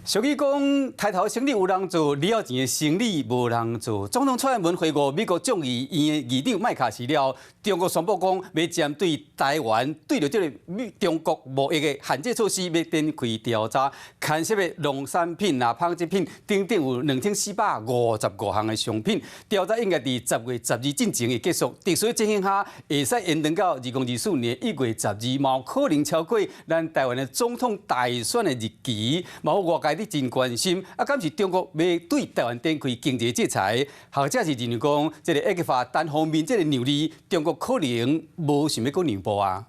俗語講，刣頭生意有人做，了錢的生意無人做。總統蔡英文會晤美國眾議院的議長麥卡錫了，中國宣布講，欲針對台灣對著這个中國貿易的限制措施，欲展開調查，牽涉的農產品啊、紡織品等等有2455項的商品。調查應該佇10月12進前會結束。特殊情形下，會使延長到2024年1月12，嘛有可能超過咱台灣的總統大選的日期。嘛有外界佇真關心，啊，敢是中國欲對台灣展開經濟制裁？學者是認為講，這个 ECFA 單方面這个讓利，中國可能無想欲閣讓步啊。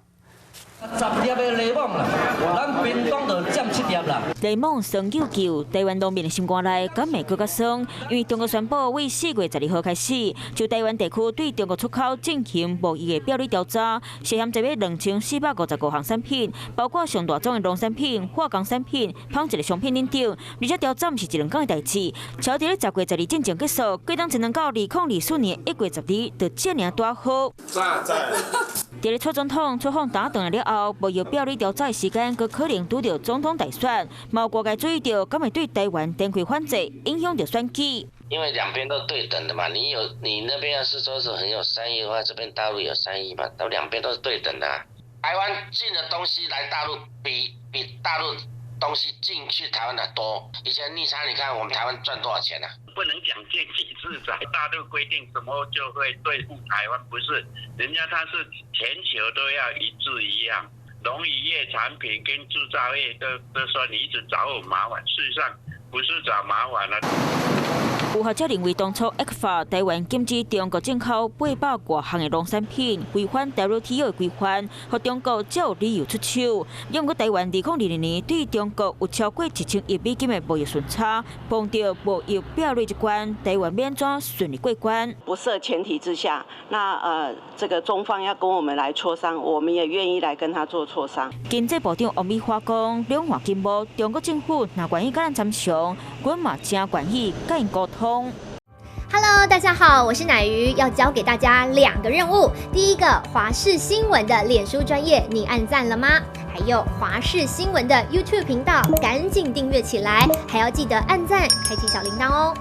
十粒的檸檬啦，咱屏東就佔七粒啦。檸檬酸搝搝，台灣農民的心肝內敢會閣較酸，因為中國宣布為4月12號開始，就台灣地區對中國出口進行貿易的壁壘調查，涉嫌這筆2455項產品，包括上大宗的農產品、化工產品、紡織的商品等等。而且調查毋是一兩工的代誌，超佇咧10月12進前結束，過當只能到2024年1月12，就這爾拄好。佇咧蔡總統出訪打斷了後，貿易壁壘調查的時間，閣可能拄著總統大選，嘛有外界注意著，敢會對台灣展開反制，影響著選舉。因為兩邊都對等的嘛，你有你那邊要是說是很有善意的話，這邊大陸有善意嘛，都兩邊都是對等的。台灣進的東西來大陸比大陸東西進去台灣的多。以前逆差，你看我們台灣賺多少錢啊？不能講經濟制裁，大陸規定什麼就會對付台灣，不是，人家他是全球都要一致一樣。農漁業產品跟製造業都說你一直找我麻煩，事實上不是找麻煩了。有學者認為，當初 ECFA 台灣禁止中國進口八百外項的農產品，違反 WTO 的規範，予中國才有理由出手。毋過台灣2022年對中國有超過1000億美金的貿易順差，碰著貿易壁壘這關，台灣欲按怎順利過關？不設前提之下，那這個中方要跟我們來磋商，我們也願意來跟他做磋商。經濟部長王美花講，兩岸經貿，中國政府若願意佮咱參詳，阮嘛誠願意佮𪜶溝通。 Hello，大家好，我是乃瑜，要交給大家兩個任務。第一個，華視新聞的臉書專頁，你按讚了嗎？還有華視新聞的 YouTube 頻道，趕緊訂閱起來，還要記得按讚，開啟小鈴鐺哦。